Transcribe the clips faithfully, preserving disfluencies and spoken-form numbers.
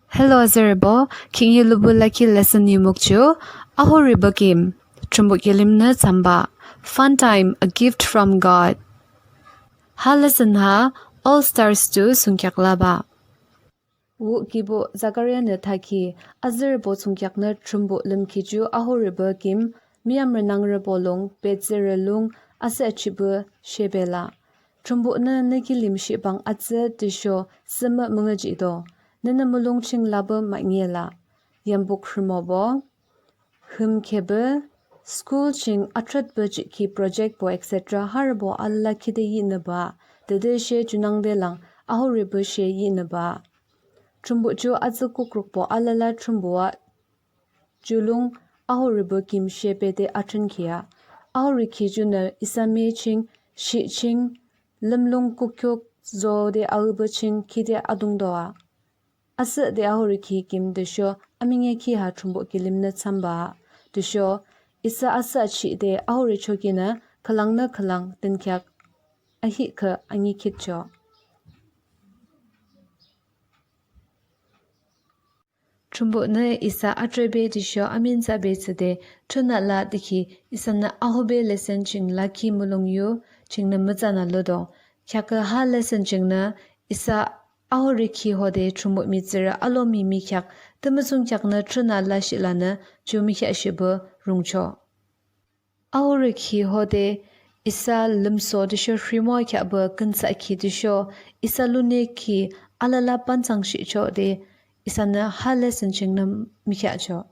Hello azürübo, khihni lubula ki lesson yumuk ju, Ahoripü Kim, Thrünpuh kilimnü thsambah, fun time, a gift from God. Ha lesson ha All Stars tu thsungkheak labah. Wuh kibuh Zakaria-nü thakhi, azürübo thsungkheaknü Thrünpuh lümkhi ju Ahoripü Kim, müyamrü nangrü bolung, betsührü lung, asühachihpü shepü lah. Thrünpuhnü nü kilim shibah atsü tüsho sühmüh müngühjihdo. Nünü mulong ching lapü mahne lah. Yambuk rhimobo, hümkhepü, school ching athrütpü jihkhi projectbo et cetera harübo alala khide yihnüpü ah, tütüshe junangde lang Ahoripü she yihnüpü ah. Thrünpuh ju atsü kukrukbo alala Thrünpuh ah ju lung Ahoripü Kim shepü de athrünkhi ah. Ahorikhi junü isa me ching, shih ching, lümlung kukkhiuk zode aüpü ching khide adungto ah. Asühde Ahorikhi Kim tüsho amüngekhi ha Thrünpuh kilimnü thsambah ah. Tüsho isa asühachihde Ahorichokinü khülangnü khülang dünkheak ahihkhüh anikhitchoh. Thrünpuhnü isa atrebe tüsho amüyinsahbe thsüde thrüna lah de ki isanü Ahobe lesson ching lakhi mulong yu chingnü mütsana ludo. Kheakü ha lesson chingnü isa Ahorikhi hode Thrünpuh mihtsürü alomi mükheak tümü thsungkheaknü thrüna lashihlanü ju mükheahshihpü rungchoh. Ahorikhi hode isa lümso tüsho rhimo kheahpü künsahkhi tüsho isa lunekhi alala pantsang shihchoh de isanü ha lesson chingnü mükheahchoh.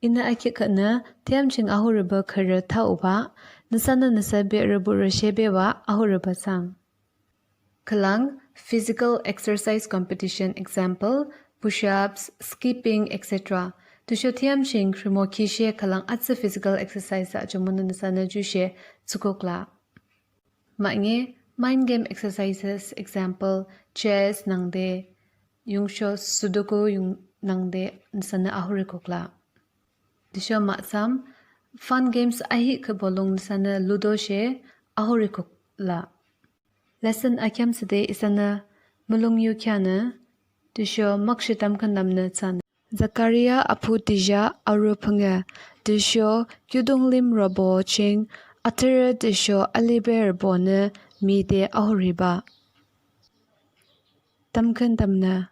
Inü akhiuknü thüyam ching Ahoripü khürü thaubah, nüsanü nüsa behrübo rüshebebah Ahoripü thsang. Khülang, physical exercise competition, example, push-ups, skipping, et cetera. Tüsho thüyam ching rhimokhi she khülang atsü physical exercise ah jumonü nüsanü jushe thsükuk lah. Mahne, mind game exercises, example, chess nangde, yungsho sudoku yung nangde nüsanü ahorikuk lah. Tüsho mahsam, fun games ahihkhüh bolung nüsanü ludo she ahorikuk lah. Lesson akheam thsüde isanü mulong yu kheahnü tüsho makshe tamkhüntamnü thsanü. Zakaria apuh tüzha arü phüngü, tüsho kiudung limrobo ching athrürü tüsho aliberübonü mide ahoribah. Tamkhüntamnü.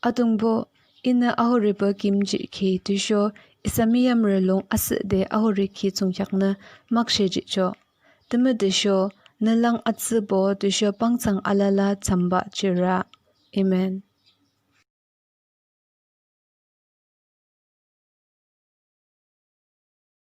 Atungpuh, inü Ahoripü Kim jihkhi tüsho isa müyamrü lung asühde ahorikhi thsungkheaknü makshe jihchoh. Tümütüsho nü lang atsübo tüsho pangtsang alala thsambah jihra. Amen.